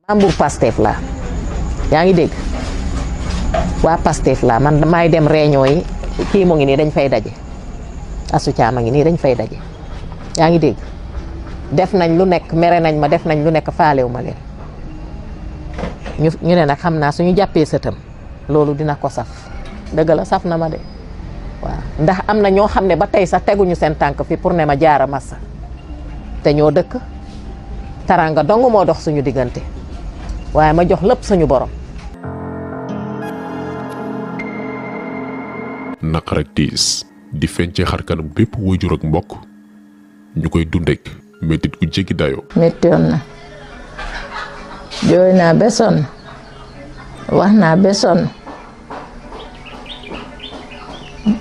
membre Pastef la yaa ngi dégg waa Pastef la man maay dem réunion yi kii mu ngi nii dañ fay daje Astou Thiam a ngi nii dañ fay daje yaa ngi dégg def nañ lu nekk mere nañ ma def nañ lu nekk faalewu ma leen ñu ne nag xam naa suñu jàppee sëtam loolu dina ko saf dëgg la saf na ma de waaw ndax am na ñoo xam ne ba tey sax teguñu seen tànk fi pour ne ma jaara massa te ñoo dëkk taranga dong moo dox suñu diggante waaye ma jox lépp suñu borom. naqar ak tiis di feeñ ci xar kanam bépp waajur ak mbokk ñu koy dundek méttit gu jéggi dayoo. méttoon na jooy naa ba sonn wax naa ba sonn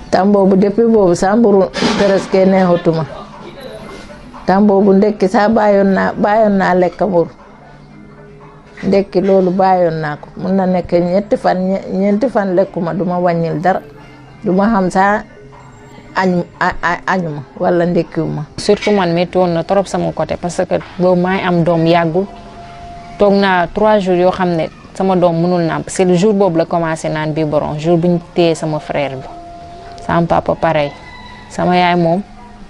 tam boobu depuis boobu sa mburu presque neexutuma tam boobu ndekki sax bàyyoon naa lekk mburu ndekki loolu bàyyoon naa ko mun na nekk ñeenti fan lekkuma duma wàññil dara duma xam sax añuma wala ndekkiwuma. surtout man métti woon na trop sama côté parce que boobu maay am doom yàggul toog naa 3 jours yoo xam ne sama doom mënul nàmp c'est le jour boobu la commencé naan biberon jour bu ñu téye sama frère bi sama papa pareil sama yaay moom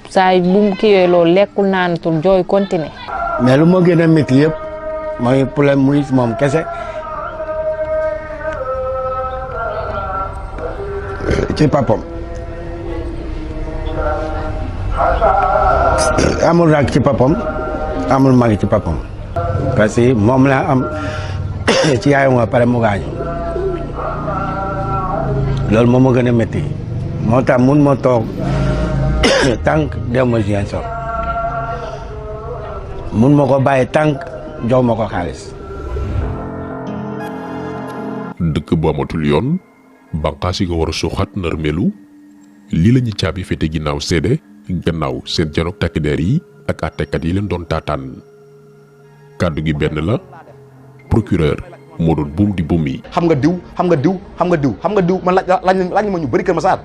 saa bu mu kiiwee loolu lekkul naanatul jooy continuer. mais lu ma gën a métti yëpp mooy problème muy moom kese ci papam amul rak ci papam amul magi ci papam parce que moom la am ci yaayam nga pare mu gaañu loolu moom moo gën a métti moo tax mun ma toog tànk dem ma Ziguinchor mun ma ko bàyyi tànk jox ma ko xaalis. dëkk bu amatul yoon bànqaas yi ko war a suuxat nërmelu lii la ñu caabi fete ginnaaw seede gannaaw seen janook takk der yi ak àttekat yi leen doon taataan kàddu gi benn la procureur moo doon buum di buum yi. xam nga diw man laaj ma ñu bëri Kër Massar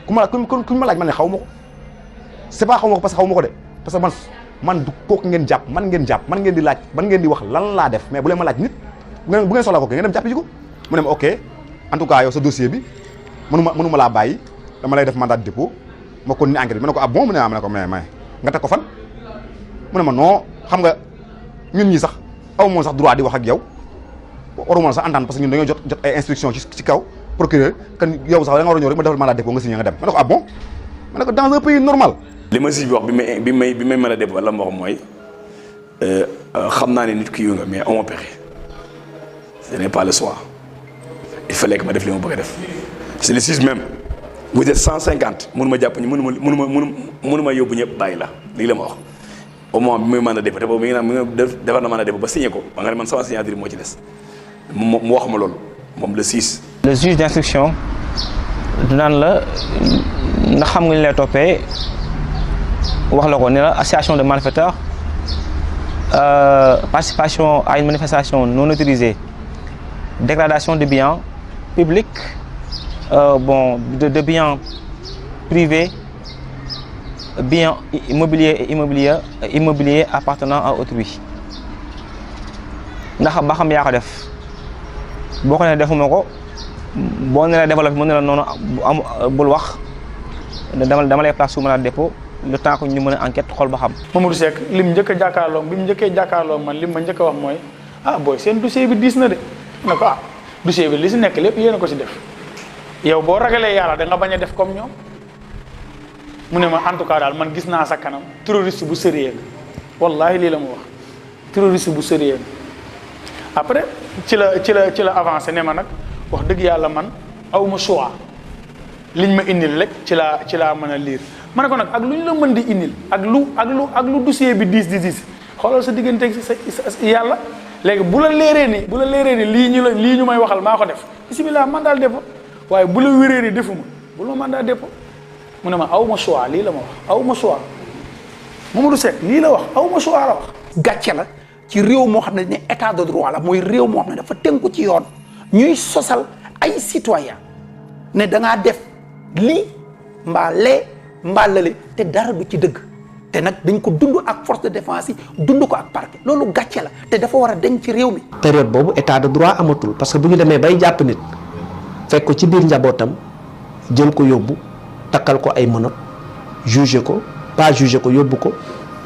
ku ma laaj man ne xaw ma ko c'est pas xaw ma ko parce que xaw ma ko de parce que man du kooku ngeen jàpp man ngeen di laaj man ngeen di wax lan laa def mais bu leen ma laaj nit bu ngeen soxla ko ngeen dem jàpp ji ko mu ne ma ok en tout cas yow sa dossier bi mënuma laa bàyyi dama lay def mandat de dépôt ma ko ni enquête bi ma ne ko ah bon mu ne ma ne ko mais nga teg ko fan mu ne ma non xam nga ñun ñi sax aw moon sax droit di wax ak yow waruma sax entendre parce que ñun dañoo jot ay instructions ci kaw procureur kan yow sax da nga war a ñëw rek ma defal mandat de dépôt nga signé nga dem ma ne ko ah bon ma ne ko dans un pays normal. li ma si wax bi may mën a def wala ma wax mooy xam naa ne nit ki yu nga mais amoo pexe ce n'est pas le soir il fallait que ma def li ma bëgg a def c'est le 6 même vous êtes 150 mënu ma jàpp ñu mënu ma yóbbu ñëpp bàyyi la lii la ma wax au moment bi muy mën a def te boobu mi ngi naan defar na mën a def ba signé ko ba nga ne man sama signature moo ci des mu wax ma loolu moom le 6. le juge d'instruction du naan la ndax xam nga li lay toppee wax la ko ne la association de malfaiteurs participation à une manifestation non autorisée dégradation de biens publics de biens privés biens immobiliers et immobiliers appartenant à autrui ndax ba xam yaa ko def boo ko ne defuma ko boo ne la développé mu ne la noonu bul wax dama lay place sous mandat de dépôt le temps que ñu mën a enquête xool ba xam. Mamadou Seck lim njëkk a jàkkaarloo bi mu njëkkee jàkkaarloo man lim ma njëkk a wax mooy ah booy seen dossier bi diis na de ne ko ah dossier bi li si nekk lépp yéen a ko si def yow boo ragalee yàlla da nga bañ a def comme ñoom mu ne ma en tout cas daal man gis naa sa kanam terroriste bu sérieux nga wallaahi lii la mu wax terroriste bu sérieux nga après ci la avancé ne ma nag wax dëgg yàlla man awma choix liñ ma indil rek ci laa mën a lire ma ne ko nag ak lu ñu la mën di indil ak lu dossier bi diis xoolal sa digganteeg sa yàlla léegi bu la leeree ni lii ñu may waxal maa ko def bismillah mandat de dépôt waaye bu la wéree ni defuma bu la mandat de dépôt mu ne ma aw ma choix lii la ma wax aw ma choix Mamadou Seck lii la wax aw ma choix la wax. gàcce la ci réew moo xam ne état de droit la mooy réew moo xam ne dafa tënku ci yoon ñuy sosal ay citoyen ne da ngaa def lii mbaa lee mbaa lale te dara du ci dëgg te nag dañ ko dund ak force de défense yi dund ko ak parquet loolu gàcce la te dafa war a denc ci réew mi. période boobu état de droit amatul parce que bu ñu demee bay jàpp nit fekk ko ci biir njabootam jël ko yóbbu takkal ko ay menottes juger ko pas juger ko yóbbu ko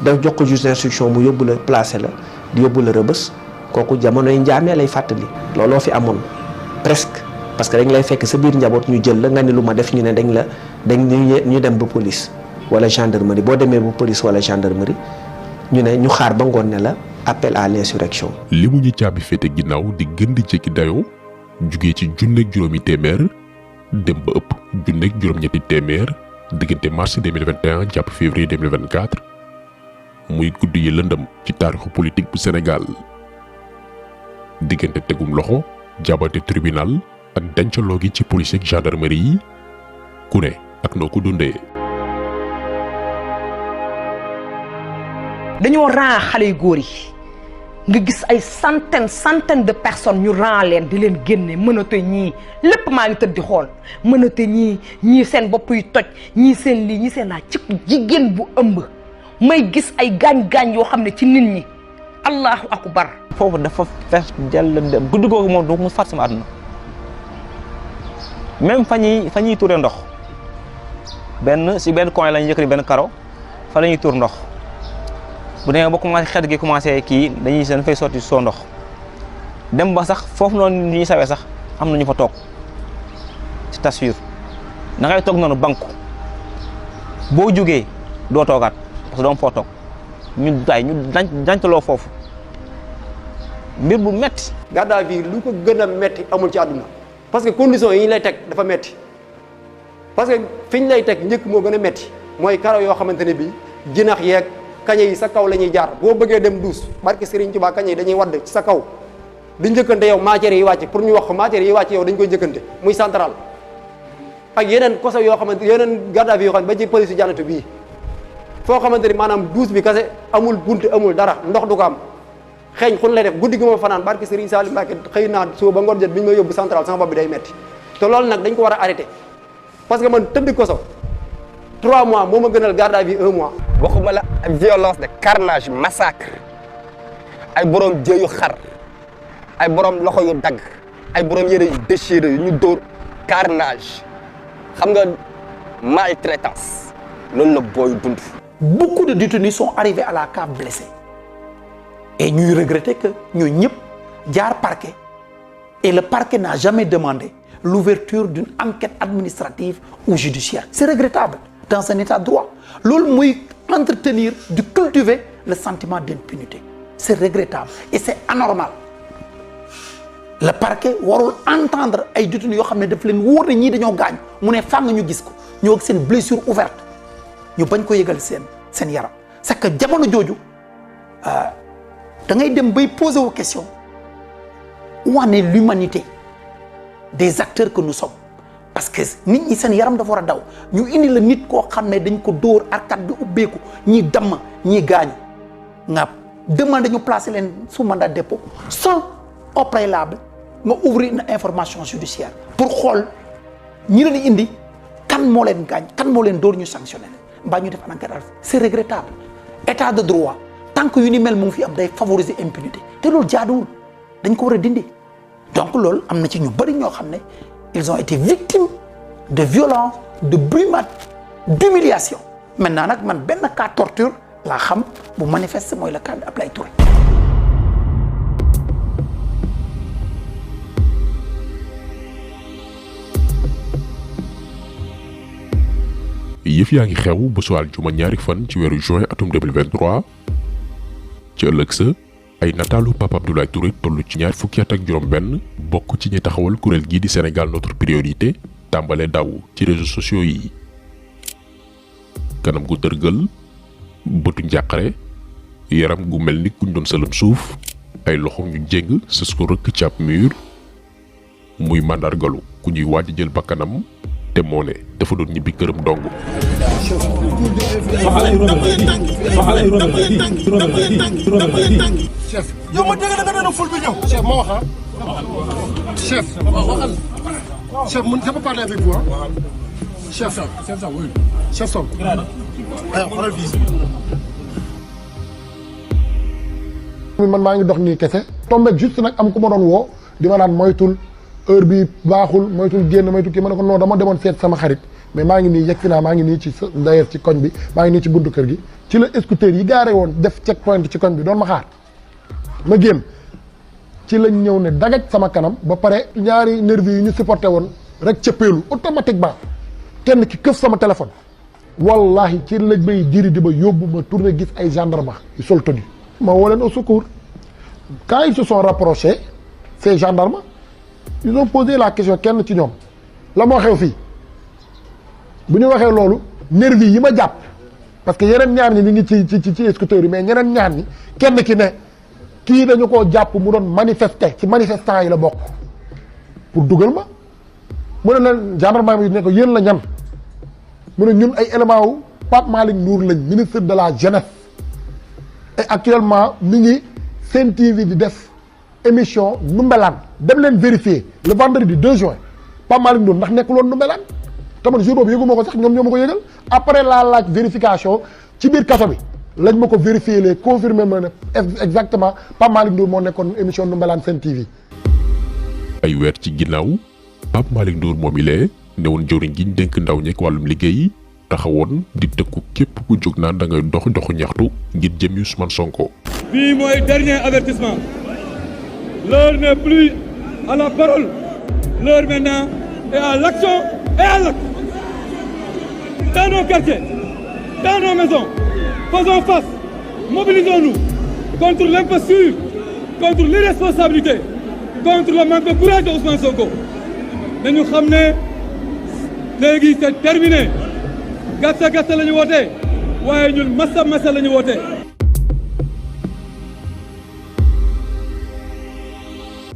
daf jox ko juge d'instruction mu yóbbu la placé la di yóbbu la rëbës kooku jamonoy njaamee lay fàttali looloo fi amoon presque parce que dañ lay fekk sa biir njaboot ñu jël la nga ni lu ma def ñu ne ñu dem ba police wala gendarmerie boo demee ba police wala gendarmerie ñu ne ñu xaar ba ngoon ne la appel à l'insurrection. li mu ñu caabi féete ginnaaw di gën di jekki dayoo jugee ci junneeg juróomi téeméer dem ba ëpp junneeg juróom-ñetti téeméer diggante mars 2021 jàpp février 2024 muy guddi yi lëndëm ci taarixu politique bu Sénégal diggante tegum loxo jàppante tribunal ak dencaloo gi ci police ak gendarmerie yi ku ne ak noo ko dundee. dañoo ran xale yu góor yi nga gis ay centaine de personnes ñu ran leen di leen génne mënate ñii lépp maa ngi tëdd di xool mënate ñii seen bopp yu toj ñii seen lii ñii seen laa ci jigéen bu ëmb may gis ay gaañ-gaañ yoo xam ne ci nit ñi allahu akbar. foofu dafa fees dell dem guddi googu moom du mu fàtt sama àdduna même fa ñuy tuure ndox si benn coin la ñu yëkkati benn karo fa la ñuy tuur ndox bu demee ba commencé xet gi commencé kii dañuy seen fay sotti soo ndox dem ba sax foofu noonu ñuy sawee sax am na ñu fa toog ci tasfir da ngay toog noonu banku boo jugee doo toogaat parce que doo am foo toog ñu dancaloo foofu mbir bu metti garde à vue lu ko gën a metti amul ci àdduna parce que conditions yi ñu lay teg dafa metti parce que fi ñu lay teg njëkk moo gën a metti mooy karo yoo xamante ne bii jinax yeeg kañe yi sa kaw la ñuy jaar boo bëggee dem duus barke Serigne Touba kañe yi dañuy wadd ci sa kaw di njëkkante yow matières yi wàcc pour ñu wax ko matières yi wàcc yow dañ koy njëkkante muy central ak yeneen koso yoo xamante yeneen garde à vue yoo xam ne ba ci police jànnatu bii foo xamante ni maanaam duus bi kase amul bunt amul dara ndox du ko am xeeñ xun lay def guddi gi ma fanaan barke Serigne Salim Mbacke xëy naa suba ba ngoon jot bi ñu ma yóbbu central sama bopp bi day metti te loolu nag dañ ko war a arrêté parce que man tëdd koso 3 mois moo ma gënal garde à vue 1 mois. waxuma la violence de carnage massacre ay borom jëyu xar ay borom loxo yu dagg ay borom yére yu déchiré yu ñu dóor carnage xam nga maltraitance loolu la booy dund. Beaucoup de détenus sont arrivés à la cave blessés et ñuy regretter que ñoo ñëpp jaar parquet et le parquet n'a jamais demandé l'ouverture d'une enquête administrative ou judiciaire. C'est regrettable dans un état de droit. Loolu muy entretenir, de cultiver le sentiment d'impunité. C'est regrettable et c'est anormal. Le parquet warul entendre ay détenus yoo xam ne daf leen wóor ne ñii dañoo gaañ mu ne fàng ñu gis ko ñoo ak seen blessure ouverte ñu bañ ko yëgal seen yaram. c'est que jamono jooju da ngay dem bay poser wu question où en est l'humanité des acteurs que nous sommes parce que nit ñi seen yaram dafa war a daw ñu indi la nit koo xam ne dañ ko dóor arcade bi ubbeeku ñii damm ñii gaañu nga demande ñu placer leen sous mandat de dépôt sans au préalable nga ouvrir une information judiciaire pour xool ñi leen indi kan moo leen gaañ kan moo leen dóor ñu sanctionné mbaa ñu def en enquête. C'est regrettable état de droit tant que yu ni mel mu ngi fi am day favoriser impunité te loolu jaaduwul dañ ko war a dindi donc loolu am na ci ñu bëri ñoo xam ne ils ont été victimes de violence de brimade d'humiliation. Maintenant nag man benn cas torture laa xam bu manifeste mooy le cas de Ablaye Touré. yëf yaa ngi xew bu su aljuma ñaari fan ci weeru juin atum 2023 ci ëllëg sa ay nataalu Pape Abdoulaye Touré toll ci ñaar fukki at ak juróom benn bokk ci ñi taxawal kuréel gii di Sénégal notre priorité tàmbale daw ci réseaux sociaux yi kanam gu tërgël bëtu njàqare yaram gu mel ni kuñ doon sëlëm suuf ay loxo ñu jéng sës ko rëkk ci ab mur muy màndargalu ku ñuy waaj jël bakkanam te moo ne dafa doon ñibbi këram dong. chef yow ma dégg nga doon ful bi ñëw. chef ma wax ah. chef. chef mun je peux parler avec vous ah. chef Sow ay xoolal fii man maa ngi dox nii kese tombé juste nag am ku ma doon woo di ma naan moytul heure bi baaxul moytul génn moytul kii ma ne ko non dama demoon seet sama xarit mais maa ngi nii yegg si naa maa ngi nii ci d'ailleurs ci koñ bi maa ngi nii ci buntu kër gi ci la scooter yi gaare woon def check point ci koñ bi doon ma xaar ma génn ci lañ ñëw ne dagaj sama kanam ba pare ñaari nervi yi ñu supporté woon rek cëppeelu automatiquement kenn ki këf sama téléphone wallahi ci lañ may diri di ba yóbbu ma tourné gis ay gendarme yu sol tenue ma woo leen au secours quand ils se sont rapprochés ces gendarmes ils ont posé la question kenn ci ñoom la moo xew fii bu ñu waxee loolu nervi yi ma jàpp parce que yeneen ñaar ñi ñu ngi ci scooter yi mais ñeneen ñaar ñi kenn ki ne kii dañu koo jàpp mu doon manifester ci manifestant yi la bokk pour dugal ma mu ne leen gendarme yi ne ko yéen la ñan mu ne ñun ay élément wu Pape Malick Ndour lañ ministre de la jeunesse et actuellement mi ngi Sen TV di def émission Ndoumbelane dem leen vérifier le vendredi 2 juin Pape Malick Ndour ndax nekkul woon Ndoumbelane te man jour boobu yëguma ko sax ñoom ñoo ma ko yëgal après la laaj vérification ci biir kaso bi lañ ma ko vérifier les confirmer ma ne exactement Pape Malick Ndour moo nekkoon émission Ndoumbelane Sen TV. ay weer ci ginnaaw Pape Malick Ndour moom ilee ne woon jëwriñ gi ñu dénk ndaw ñeek wàllum liggéey taxawoon di tëkku képp ku jóg naan da ngay doxu ñaxtu ngir jëm Ousmane Sonko. bii mooy dernier avertissement l'heure n'est plus à la parole l'heure maintenant est à l'action et à l'acte. Dans nos quartiers, dans nos maisons, faisons face, mobilisons-nous contre l'imposture, contre l'irresponsabilité, contre le manque de courage de Ousmane Sonko. Nañu xam ne léegi c'est terminé gàtta gàtta la ñu woote waaye ñun massa massa la ñu woote.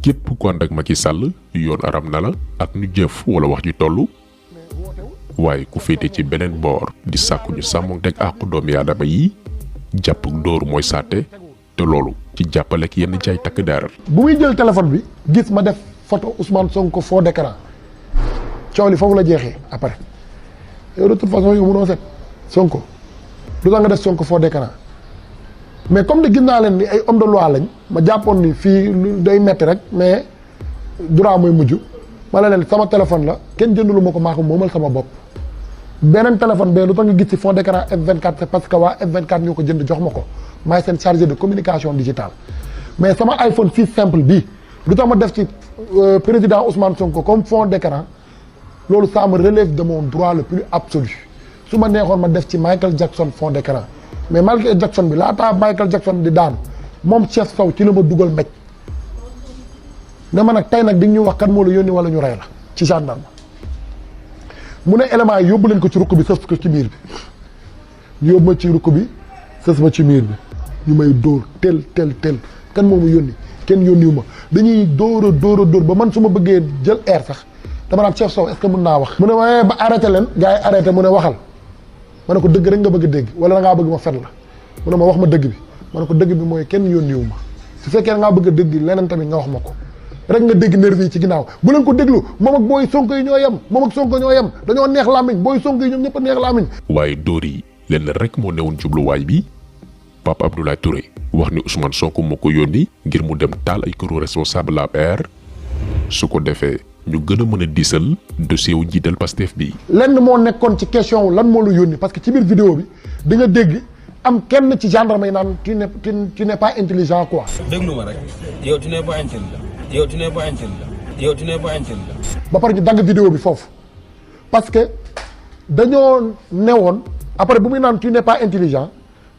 képp ku ànd ak Macky Sall yoon aram na la ak ñu jëf wala wax ju toll waaye ku féete ci beneen boor di sàkku ñu sàmmonteeg àqu doomi aadama yi jàpp dóor mooy sàtte te loolu ci jàppale ak yenn jaay takk der. bu muy jël téléphone bi gis ma def photo Ousmane Sonko faux d'écran coow li foofu la jeexee après yow de toute façon yow mënoo set Sonko lu tax nga def Sonko faux d'écran mais comme de gis naa leen ni ay homme de loi lañ ma jàppoon ni fii day metti rek mais droit mooy mujj ma ne leen sama téléphone la kenn jëndulu ma ko maa ko moomal sama bopp. beneen téléphone bee lu tax nga gis ci fond d'écran F24 c'est parce que waa F24 ñoo ko jënd jox ma ko maay seen chargé de communication digitale mais sama iPhone 6 simple bii lu tax ma def ci président Ousmane Sonko comme fond d'écran loolu ça me relève de mon droit le plus absolu su ma neexoon ma def ci Michael Jackson fond d'écran mais Michael Jackson bi laataa Michael Jackson di daanu moom Cheikh Sow ci la ma dugal mbéj ne ma nag tey nag di ñu wax kan moo la yónni wala ñu rey la ci gendarme mu ne élément yi yóbbu leen ko ci rukk bi sës ko ci miir bi ñu yóbbu ma ci rukk bi sës ma ci miir bi ñu may dóor tel kan moomu yónni kenn yónniwu ma dañuy dóor ba man su ma bëggee jël air sax dama naan Cheikh Sow est-ce que mën naa wax mu ne waaye ba arrêté leen gars yi arrêté mu ne waxal ma ne ko dëgg rek nga bëgg a dégg wala da ngaa bëgg ma fen la mu ne ma wax ma dëgg bi ma ne ko dëgg bi mooy kenn yónniwu ma su fekkee da ngaa bëgg a dégg leneen tamit nga wax ma ko rek nga dégg nervi yi ci ginnaaw bu leen ko déglu moom ak booy Sonko yi ñoo yem moom ak Sonko ñoo yem dañoo neex làmmiñ booy Sonko yi ñoom ñëpp a neex làmmiñ. waaye dóor yi lenn rek moo newoon jubluwaay bi Pape Abdoulaye Touré wax ni Ousmane Sonko moo ko yónni ngir mu dem taal ay këru responsable APR su ko defee ñu gën a mën a diisal dossier wu njiital Pastef bi. lenn moo nekkoon ci question wu lan moo la yónni parce que ci biir vidéo bi di nga dégg am kenn ci gendarme yi naan tu n'es pas intelligent quoi. déglu ma rek yow tu n'es pas intelligent. yow tu n'es pas intelligent. yow tu n'es pas intelligent. ba pare ñu dagg vidéo bi foofu parce que dañoo newoon après bu muy naan tu n'es pas intelligent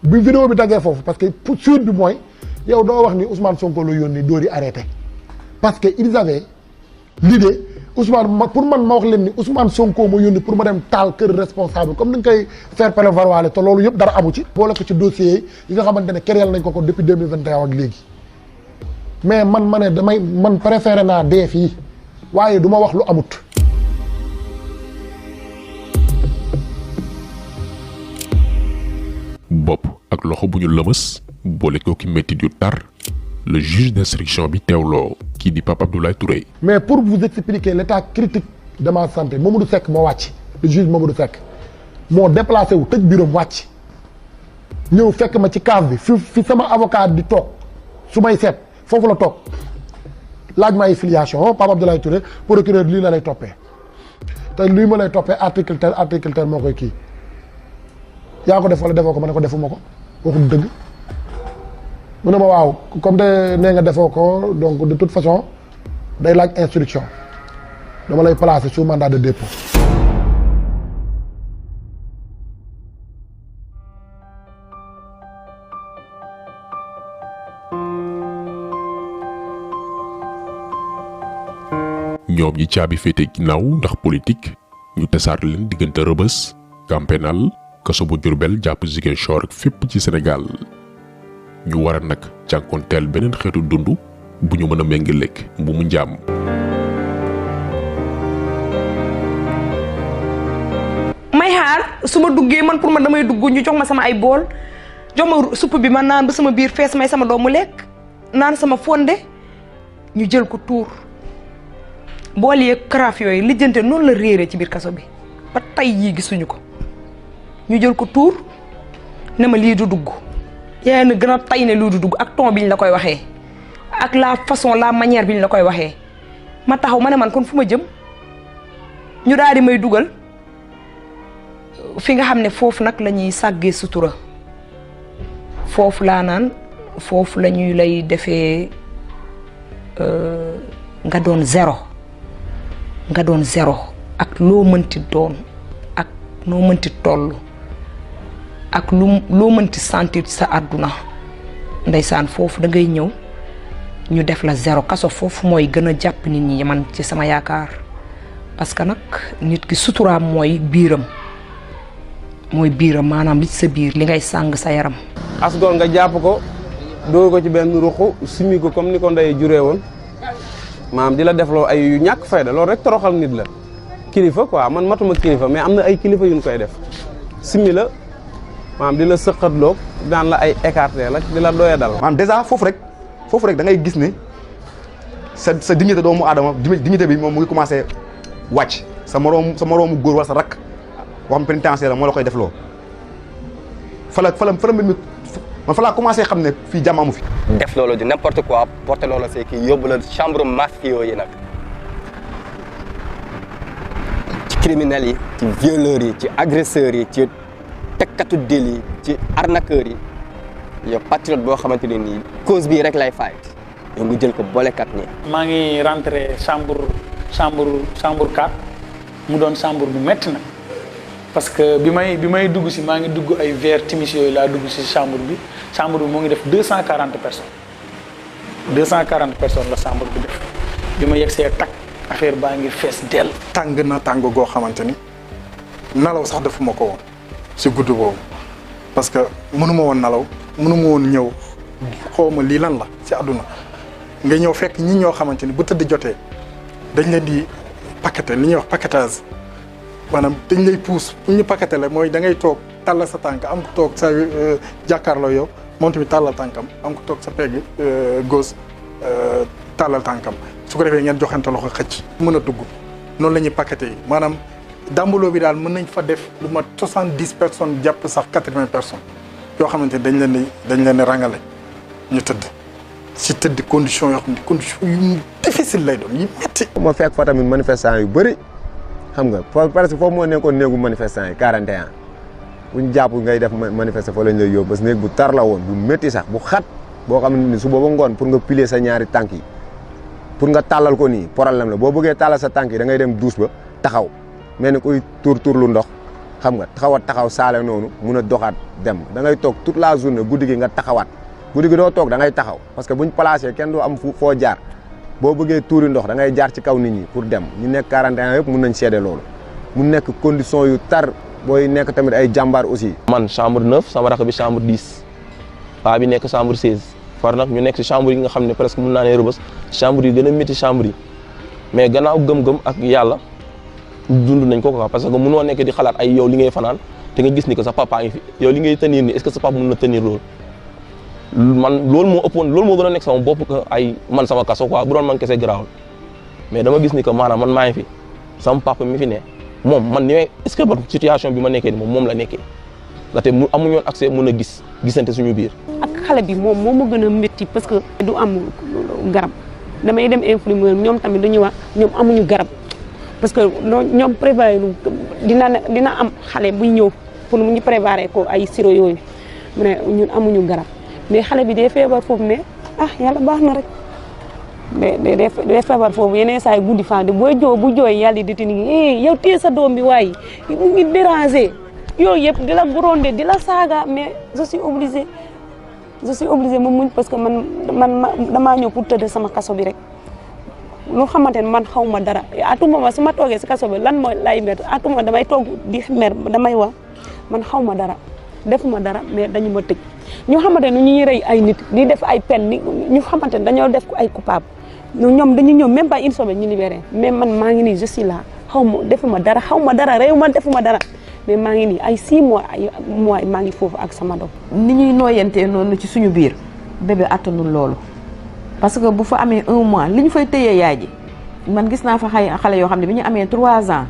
bi vidéo bi daggee foofu parce que pour suite bi mooy yow doo wax ni Ousmane Sonko la yónni dóor yi arrêté parce que ils avaient l'idée Ousmane pour man ma wax leen ni Ousmane Sonko ma yónni pour ma dem taal kër responsable comme ni nga koy faire prévaloir te loolu yëpp dara amu ci. boole ko ci dossier yi nga xamante ne kéréel nañ ko depuis 2021 ak léegi. mais ma ne man préféré naa dee fii waaye du ma wax lu amut. bopp ak loxo bu ñu lëmës boole ko ki métti yu tar le juge d'instruction bi teewloo kii di Pape Abdoulaye Touré. mais pour vous expliquer l'état critique de ma santé Mamadou Seck moo wàcc le juge Mamadou Seck moo déplacé wu tëj bureau wàcc ñëw fekk ma ci cave bi fi sama avocat di toog su may seet foofu la toog laaj ma ay filiation Pape Abdoulaye Touré procureur lii la lay toppee te lii ma lay toppee article tel moo koy kii yaa ko def wala defoo ko ma ne ko defuma ko waxul dëgg mu ne ma waaw comme de nee nga defoo ko donc de toute façon day laaj instruction dama lay placer sous mandat de dépôt. ñoom ñi caabi féete ginnaaw ndax politique ñu tasaar leen diggante Rebeuss Camp pénal kaso bu Diourbel jàpp Ziguinchor ak fépp ci Sénégal ñu war a nag jànkoonteel beneen xeetu dund bu ñu mën a méngaleeg bu mu njaam. may xaar su ma duggee man pour man damay dugg ñu jox ma sama ay bool jox ma supp bi man naan ba sama biir fees may sama doomu lekk naan sama fonde ñu jël ko tuur bool yeeg karaaf yooyu lijjante noonu la réeree ci biir kaso bi ba tey yii gisuñu ko ñu jël ko tuur ne ma lii du dugg yaa na gën a tay ne lii du dugg ak ton biñ la koy waxee ak la façon la manière biñ la koy waxee ma taxaw ma ne man kon fu ma jëm ñu daal di may dugal fi nga xam ne foofu nag la ñuy sàggee sutura foofu laa naan foofu la ñuy lay defee nga doon zéro ak loo mënti doon ak noo mënti toll ak loo mënti sentir ci sa àdduna ndeysaan foofu da ngay ñëw ñu def la zéro kaso foofu mooy gën a jàpp nit ñi man ci sama yaakaar parce que nag nit ki suturaam mooy biiram maanaam li ci sa biir li ngay sàng sa yaram. asgoor nga jàpp ko dóor ko ci benn ruqu simi ko comme ni ko ndey juree woon maanaam di la defloo ay yu ñàkk fayda loolu rek toroxal nit la kilifa quoi man matuma kilifa mais am na ay kilifa yu ñu koy def simi la maanaam di la sëqatloo daan la ay écarté la di la doya dal. maanaam dèjà foofu rek da ngay gis ne sa dignité doomu aadama dignité bi moom mu ngi commencé wàcc sa moroomu góor wala sa rakk boo xam pénitentiaire moo la koy defloo fa la mbir mi man fa laa commencé xam ne fii jàmm amu fi. def loolu di n'importe quoi porté loolu c'est kii yóbbu la chambre mafio yi nag ci criminels yi ci violeurs yi ci agresseurs yi ci tekkatu délit yi ci arnaqueurs yi yow patriote boo xamante ne nii cause bii rek lay fight yow nga jël ko boolekat ñi. maa ngi rentré chambre 4 mu doon chambre bu métti nag parce que bi may dugg si maa ngi dugg ay vers timis yooyu laa dugg si chambre bi moo ngi def 240 personnes 240 personnes la chambre bi def bi ma yegsee tak affaire baa ngi fees dell. tàng na tàng goo xamante ni nalaw sax defuma ko woon si guddi boobu parce que mënuma woon nalaw mënuma woon ñëw xawma lii lan la si àdduna nga ñëw fekk ñi ñoo xamante ni bu tëdd jotee dañ leen di paqueté li ñuy wax paquetage maanaam dañ lay puus bu ñu paqueté la mooy da ngay toog tàllal sa tànk am ko toog sa jàkkaarloo yow moom tamit tàllal tànkam am ko toog sa pegg gauche tàllal tànkam su ko defee ngeen joxante loxo xëcc mën a dugg noonu la ñuy paqueté yi maanaam dàmbaloo bi daal mën nañ fa def lu mat 70 personnes jàpp sax 80 personnes yoo xamante ni dañ leen di rangale ñu tëdd si tëdd condition yoo xam ne condition yu difficile lay doon yu métti. ma fekk fa tamit manifestant yu bëri xam nga parce que foofu moo nekkoon néegu manifestant yi 41 bu ñu jàpp ngay def manifester fa lañ lay yóbbu parce que néeg bu tar la woon bu métti sax bu xat boo xam ne ni su booba ngoon pour nga piler sa ñaari tànk yi pour nga tàllal ko nii problème la boo bëggee tàllal sa tànk yi da ngay dem douche ba taxaw mel ni kuy tur lu ndox xam nga taxaw saale noonu mun a doxaat dem da ngay toog toute la journée guddi gi nga taxawaat guddi gi doo toog da ngay taxaw parce que buñ placé kenn du am foo jaar boo bëggee tuuri ndox da ngay jaar ci kaw nit ñi pour dem ñu nekk 41 yëpp mun nañ seede loolu mu nekk condition yu tar booy nekk tamit ay jàmbaar aussi. man chambre 9 sama rakk bi chambre 10 paa bi nekk chambre 16 far nag ñu nekk si chambre yi nga xam ne presque mun naa ne Rebeuss chambre yi gën a métti chambre yi mais gannaaw gëm-gëm ak yàlla dund nañ ko quoi parce que munoo nekk di xalaat ay yow li ngay fanaan te nga gis ni que sa papa ngi fi yow li ngay tenir ni est-ce que sa papa mun na tenir loolu man loolu moo ëppoon loolu moo gën a nekk sama bopp que ay man sama kaso quoi bu doon man kese garaawul mais dama gis ni que maanaam man maa ngi fi sama papa mi fi ne moom man ni may est-ce que man situation bi ma nekkee ni moom la nekkee ndaxte mu amuñu woon accès mën a gisante suñu biir. ak xale bi moom moo ma gën a métti parce que du am garab damay dem infirmière ñoom tamit dañuy wax ñoom amuñu garab parce que ñoom préparé dina am xale buy ñëw pour mu ñu préparé ko ay sirop yooyu mu ne ñun amuñu garab mais xale bi day feebar foofu mais yàlla baax na rek day feebar foofu yeneen saa yi guddi fan de booy joo bu jooy yàlla di ni yow téye sa doom bi waaye mu ngi déranger yooyu yëpp di la gronder di la saaga mais je suis obligée ma muñ parce que man damaa ñëw pour tëdd sama kaso bi rek lu xamante ne man xaw ma dara atuma ma su ma toogee si kaso bi lan mooy lay mer atuma damay toog di mer damay wax man xaw ma dara defuma dara mais dañu ma tëj ñu xamante ne ñuy rey ay nit di def ay peine ñu xamante ne dañoo def ko ay coupable ñoom dañu ñëw même pas une semaine ñu libéré mais man maa ngi nii je suis là xaw ma dara réew ma defuma dara mais maa ngi nii ay 6 mois maa ngi foofu ak sama doom. ni ñuy nooyantee noonu ci suñu biir bébé attanul loolu parce que bu fa amee 1 mois li ñu fay téyee yaay ji man gis naa fa xale yoo xam ne bi ñu amee 3 ans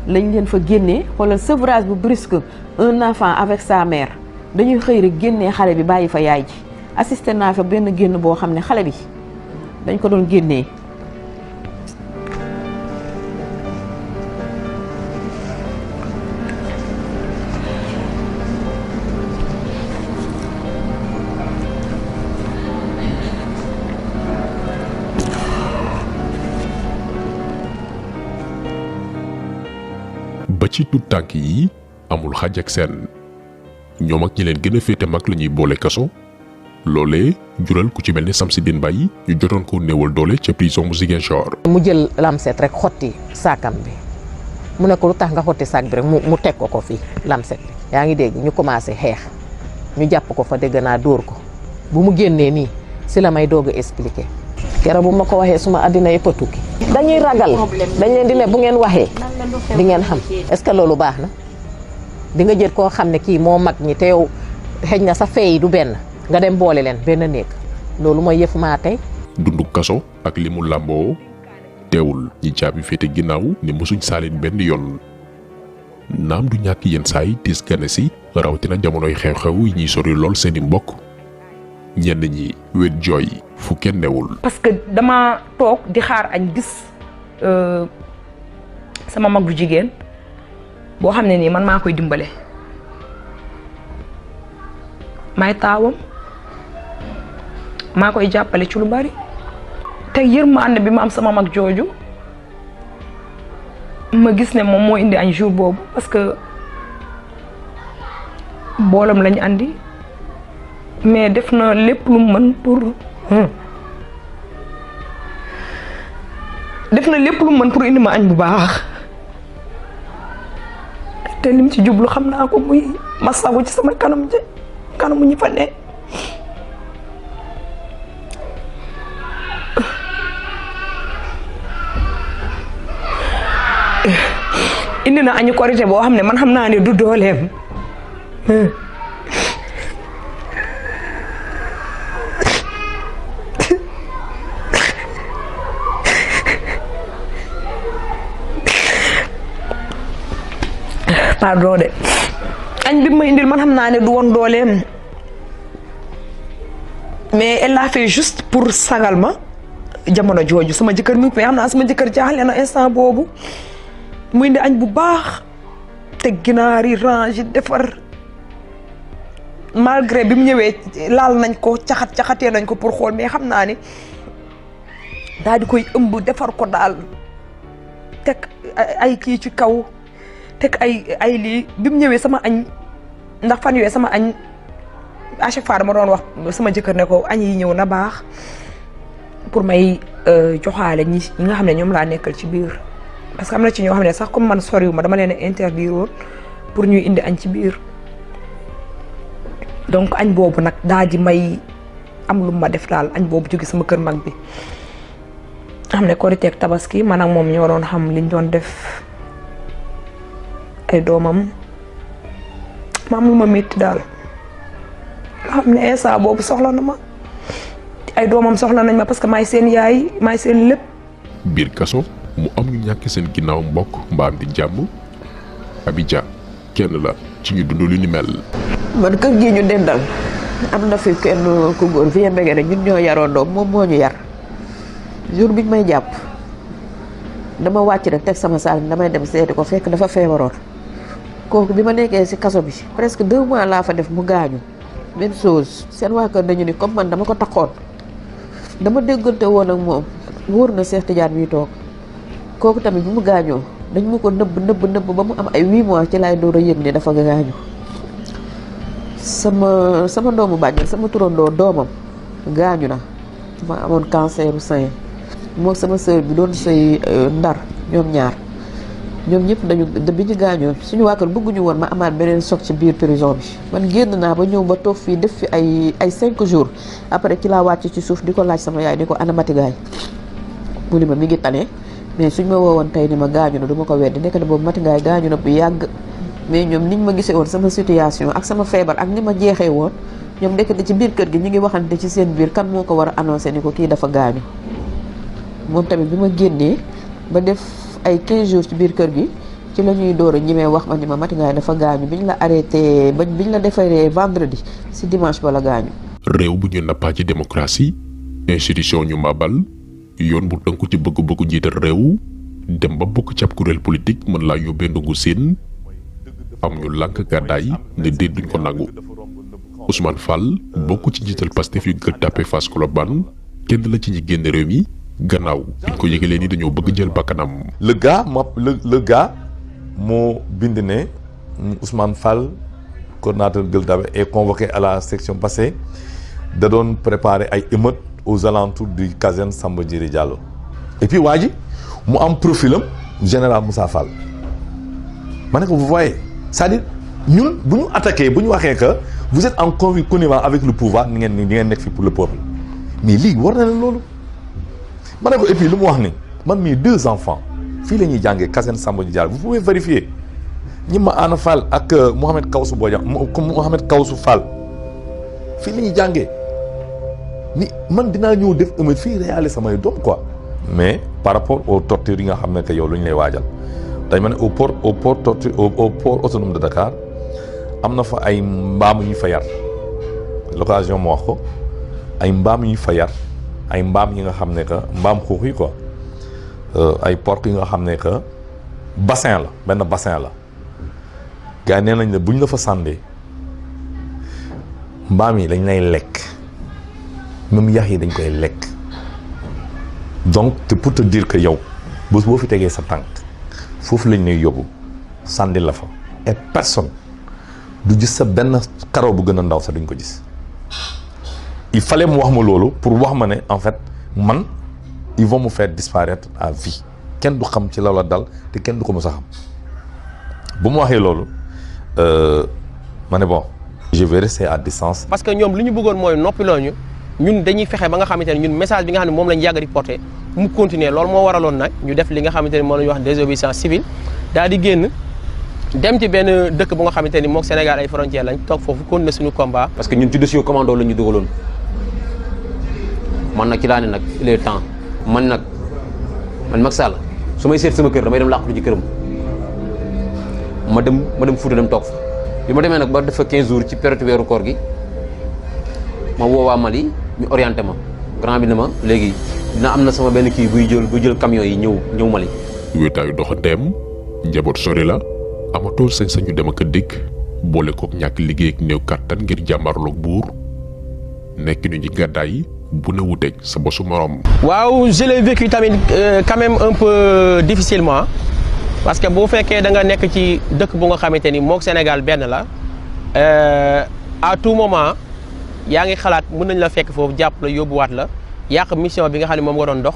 lañ leen fa génnee xoolal sevrage bu brusque un enfant avec sa mère dañuy xëy rek génnee xale bi bàyyi fa yaay ji assisté naa fa benn génn boo xam ne xale bi dañ ko doon génnee. ba ci tout tànk yi amul xaj ak seen ñoom ak ñi leen gën a féete mag la ñuy boole kaso loolee jural ku ci mel ne Samsidine Mbaye ñu jotoon ko néewal doole ca prison bu Ziguinchor. mu jël lamset rek xotti saakam bi mu ne ko lu tax nga xotti saak bi rek mu teg ko fii lamset bi yaa ngi dégg ñu commencé xeex ñu jàpp ko fa dégg naa dóor ko bu mu génnee nii si la may doog a expliqué. keroog bu ma ko waxee suma àddina yëpp a tukki dañuy ragal dañ leen di ne bu ngeen waxee di ngeen xam est-ce que loolu baax na di nga jël koo xam ne kii moo mag ñi te yow xëj na sa fee du benn nga dem boole leen benn néeg loolu mooy yëf maa tey. dundu kaso ak li mu làmboo teewul ñi caabi féete ginnaaw ni mosuñ saalin benn yoon naam du ñàkk yenn saay tiis gane si rawatina jamonoy xew-xew yi ñuy sori lool seeni mbokk ñenn ñi wet jooy fu kenn newul. parce que dama toog di xaar añ gis sama mag bu jigéen boo xam ne nii man maa koy dimbale may taawam maa koy jàppale ci lu bari te yërmande bi ma am sama mag jooju ma gis ne moom moo indi añ jour boobu parce que boolam lañu andi mais def na lépp lu mën pour indi ma añ bu baax te lim ci jublu xam naa ko muy masawu ci sama kanamu ñi fa ne indi na añu korité boo xam ne man xam naa ne du dooleem pardon de añ bi ma indil man xam naa ne du woon dooleem mais elle l'a fait juste pour sagal ma jamono jooju sama jëkkër mi mais xam naa sama jëkkër jaaxle na instant boobu mu indi añ bu baax te ginaar yi range defar malgré bi mu ñëwee laal nañ ko caxatee nañ ko pour xool mais xam naa ne daal di koy ëmb defar ko daal teg ay kii ci kaw teg ay lii bi mu ñëwee sama añ ndax fan yooyu sama añ à chaque fois dama doon wax sama jëkkër ne ko añ yi ñëw na baax pour may joxaale ñi nga xam ne ñoom laa nekkal ci biir parce que am na ci ñoo xam ne sax comme man soriwu ma dama leen a interdire woon pour ñuy indi añ ci biir donc añ boobu nag daa di may am lu ma def daal añ boobu jóge sama kër mag bi xam ne Korité ak Tabaski man ak moom ñoo doon xam liñ doon def ay doomam ma am lu ma métti daal nga xam ne instant boobu soxla na ma ay doomam soxla nañ ma parce que maay seen yaay maay seen lépp. biir kaso mu am ñu ñàkk seen ginnaaw mbokk mbaam di jàmm Abidja kenn la ci ñu dund lu ni mel. man kër gi ñu dendal am na fi kenn ku góor fi mbége rek ñun ñoo yaroondoo moom moo ñu yar jour biñ may jàpp dama wàcc rek teg sama saal damay dem seeti ko fekk dafa feebaroon kooku bi ma nekkee ci kaso bi presque 2 mois laa fa def mu gaañu même chose seen waa kër dañu ni comme man dama ko taxoon dama déggante woon ak moom wóor na Cheikh Tidiane mi toog kooku tamit bi mu gaañoo dañ ma ko nëbb ba mu am ay 8 mois ci laay door a yëg ni dafa gaañu sama doomu bàjjen sama turandoo doomam gaañu na ma amoon canceru sein moo sama sœur bi doon sëy Ndar ñoom ñaar ñoom ñëpp dañu bi ñu gaañoo suñu waa kër bëgguñu woon ma amaat beneen choc ci biir prison bi man génn naa ba ñëw ba toog fii def fi ay 5 jours après ci laa wàcc ci suuf di ko laaj sama yaay ni ko ana matigaay mu ni ma mi ngi tane mais suñ ma woowoon tey ni ma gaañu na du ma ko weddi nekk na boobu matigaay gaañu na bu yàgg mais ñoom niñ ma gisee woon sama situation ak sama feebar ak ni ma jeexee woon ñoom ndekete ci biir kër gi ñu ngi waxante ci seen biir kan moo ko war a annoncé ni ko kii dafa gaañu moom tamit bi ma génnee ba def ay 15 jours ci biir kër gi ci la ñuy door a ñimee wax ma ni ma matigaay dafa gaañu biñ la arrêté biñ la defaree vendredi si dimanche ba la gaañu. réew bu ñu nappaa ci démocratie institution ñu mabal yoon bu tënku ci bëgg-bëggu jiital réew dem ba bokk ci ab kuréel politique mën laa yóbbee ndungu seen am ñu lànk gàddaay ne déet duñ ko nangu. Ousmane Fall bokk ci njiital Pastef yu Gueule Tapée Fass Colobane kenn la ci ñi génn réew mi gannaaw biñ ko yëgalee ni dañoo bëgg jël bakkanam. le gars moo bind ne Ousmane Fall coordonnateur Gueule Tapée est convoqué à la section passée da doon préparer ay émeutes aux alentours du caserne Samba Diéry Diallo. et puis waa ji mu am profilam général Moussa Fall ma ne ko vous voyez c'est-à-dire ñun bu ñu attaqué bu ñu waxee que vous êtes en connivence avec le pouvoir ni ngeen nekk fi pour le peuple mais lii war na leen loolu. ma ne ko et puis lu mu wax ni man mii 2 enfants fii la ñuy jàngee caserne Samba Diéry Diallo vous pouvez vérifier ñi ma Ana Fall ak Mohamed Kawsu Bodian Mohamed Kawsu Fall fii la ñuy jàngee ni man dinaa ñëw def émeute fii réaliser samay doom quoi. mais par rapport aux tortures yi nga xam ne que yow lu ñu lay waajal dañ ma ne au port autonome de Dakar am na fa ay mbaam yu fa yar l'occasion mu wax ko ay mbaam yu fa yar ay mbaam yi nga xam ne que mbaam xuux yi quoi ay porc yi nga xam ne que bassin la benn bassin la gars yi nee nañ ne buñ la fa sàndee mbaam yi dañ lay lekk même yax yi dañ koy lekk donc te pour te dire que yow bés boo fi tegee sa tànk foofu lañ lay yóbbu sànni la fa et personne du gis sa benn karaw bu gën a ndaw sax duñ ko gis il fallait mu wax ma loolu pour wax ma ne en fait man ils vont me faire disparaître à vie kenn du xam ci la la dal te kenn du ko mës a xam bu mu waxee loolu ma ne bon je vais rester à distance. parce que ñoom li ñu bëggoon mooy noppiloo ñu ñun dañuy fexe ba nga xamante ne ñun message bi nga xam ne moom lañ yàgg di porté mu continuer loolu moo waraloon nag ñu def li nga xamante ne moom la ñuy wax désobéissance civile daal di génn dem ci benn dëkk bu nga xamante ni mook Sénégal ay frontières lañ toog foofu continuer suñu combat. parce que ñun ci dossier commando la ñu dugaloon man nag ci laa ne nag il est temps man Macky Sall su may seet sama kër damay dem làqatu ci këram ma dem Fuuta dem toog fa bi ma demee nag ba def fa 15 jours ci période weeru koor gi ma woo waa Mali ñu orienté ma grand bi ne ma léegi dina am na sama benn kii buy jël camion yi ñëw Mali. wéetaayu doxandeem njaboot sori la amatoo sañ-sañu dem ak a dikk boole kook ñàkk liggéey ak néew kàttan ngir jàmmarloog buur nekk ñu ci gàddaay bu ne wuteeg sa bosu morom. waaw je l'ai vécu tamit quand même un peu difficilement parce que boo fekkee da nga nekk ci dëkk bu nga xamante ni mook Sénégal benn la à tout moment yaa ngi xalaat mën nañ la fekk foofu jàpp la yóbbuwaat la yàq mission bi nga xam ne moom nga doon dox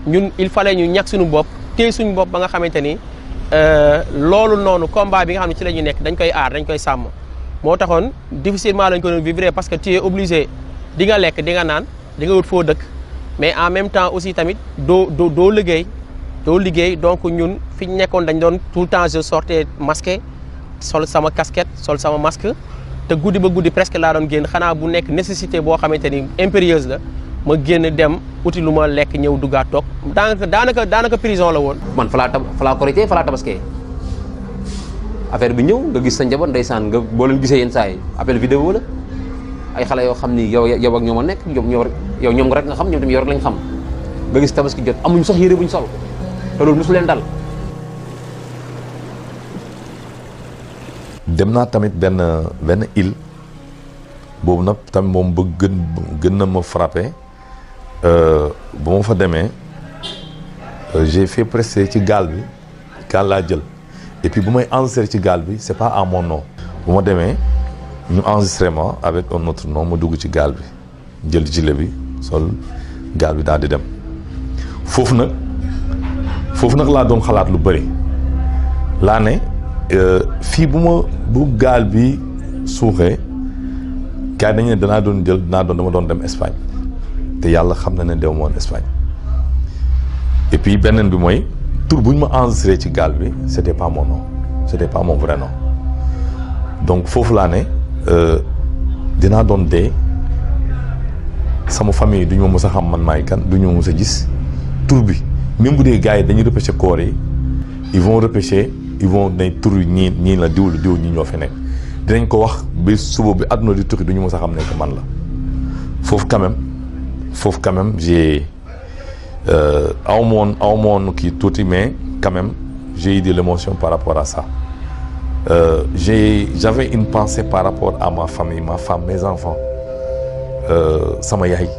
ñun il fallait ñu ñàkk suñu bopp téye suñu bopp ba nga xamante ni loolu noonu combat bi nga xam ne ci la ñu nekk dañ koy aar dañ koy sàmm moo taxoon difficilement lañ ko doon vivre parce que tu es obligé di nga lekk di nga naan di nga wut foo dëkk mais en même temps aussi tamit doo liggéey donc ñun fi ñu nekkoon dañ doon tout le temps je sortais masqué sol sama casquette sol sama masque te guddi ba guddi presque laa doon génn xanaa bu nekk nécessité boo xamante ni impérieuse la ma génn dem uti lu ma lekk ñëw duggaat toog daanaka prison la woon. man fa laa korité fa laa tabaskee affaire bi ñëw nga gis sa njaboot ndeysaan nga boo leen gisee yenn saa yi appel vidéo la ay xale yoo xam ni yow ak ñoom a nekk yow ñoom rek nga xam ñoom tamit yow rek lañ xam nga gis tabaski jot amuñ sax yére buñ sol te loolu mosu leen dal. dem naa tamit benn île boobu nag tamit moom ba gën na ma frappé ba ma fa demee j'ai fait presser ci gaal laa jël et puis bu may enregistré ci gaal bi c'est pas à mon nom bu ma demee ñu enregistré ma avec un autre nom ma dugg ci gaal bi jël gilet bi sol gaal bi daal di dem foofu nag laa doon xalaat lu bëri laa ne fii bu gaal bi suuxee gars yi dañu ne dama doon dem Espagne te yàlla xam na ne dew moon Espagne et puis beneen bi mooy tur bu ñu ma enregistré ci gaal bi c'était pas mon nom c'était pas mon vrai nom donc foofu laa ne dinaa doon dee sama famille du ñu ma mës a xam man maay kan du ñu ma mës a gis tur bi même bu dee gars yi dañuy repêché corps yi ils vont ne tur yi ñii la diw ñi ñoo fi nekk dinañ ko wax bi suba bi àdduna di tukki du ñu mës a xam ne que man la foofu quand même j'ai aw moon kii tuuti mais quand même j'ai eu de l'émotion par rapport à ça j'avais une pensée par rapport à ma famille ma femme mes enfants sama yaay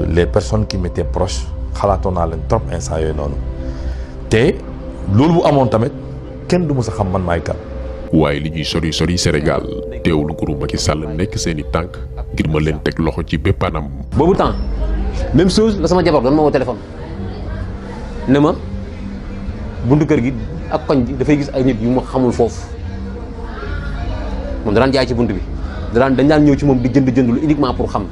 les personnes qui m'étaient proches xalaatoon naa leen trop instant yooyu noonu te loolu bu amoon tamit kenn du mës a xam man maay kan. waaye li ñuy sori Sénégal teewul nguuru Macky Sall nekk seeni tànk ngir ma leen teg loxo ci bépp anam. boobu temps même chose la sama jabar doon ma woo téléphone ne ma buntu kër gi ak koñ bi dafay gis ay nit yu ma xamul foofu moom daan jaay ci buntu bi dañ daan ñëw ci moom di jënd lu uniquement pour xam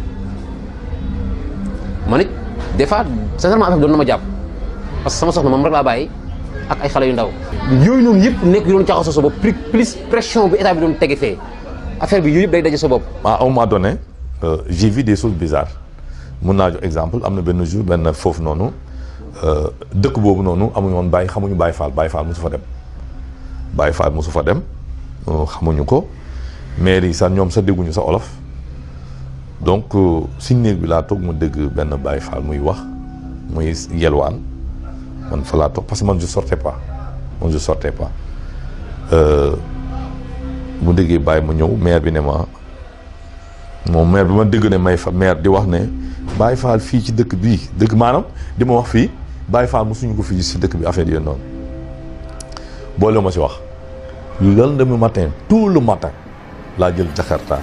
man it des fois sincèrement affaire bi doon na ma jàpp parce que sama soxna moom rek laa bàyyi ak ay xale yu ndaw yooyu noonu yëpp nekk yu doon caxasoo sa bopp plus pression bi état bi doon tege fee affaire bi yooyu yëpp day daje sa bopp. à un moment donné j'ai vu des choses bizarres mun naa jox exemple am na benn jour benn foofu noonu dëkk boobu noonu amuñu woon xamuñu Baye Fall mosu fa dem xamuñu ko maire yi sax ñoom sax dégguñu sa olof donc si néeg bi laa toog mu dégg benn Baye Fall muy wax muy yelwaan man fa laa toog parce que man je sortais pas mu déggee Baye ma ñëw maire bi ne ma moom maire bi ma dégg ne may fa maire di wax ne Baye Fall fii ci dëkk maanaam di ma wax fii Baye Fall mosuñu ko fii si dëkk bi affaire yooyu noonu boole ma si wax le lendemain matin tout le matin laa jël Jakarta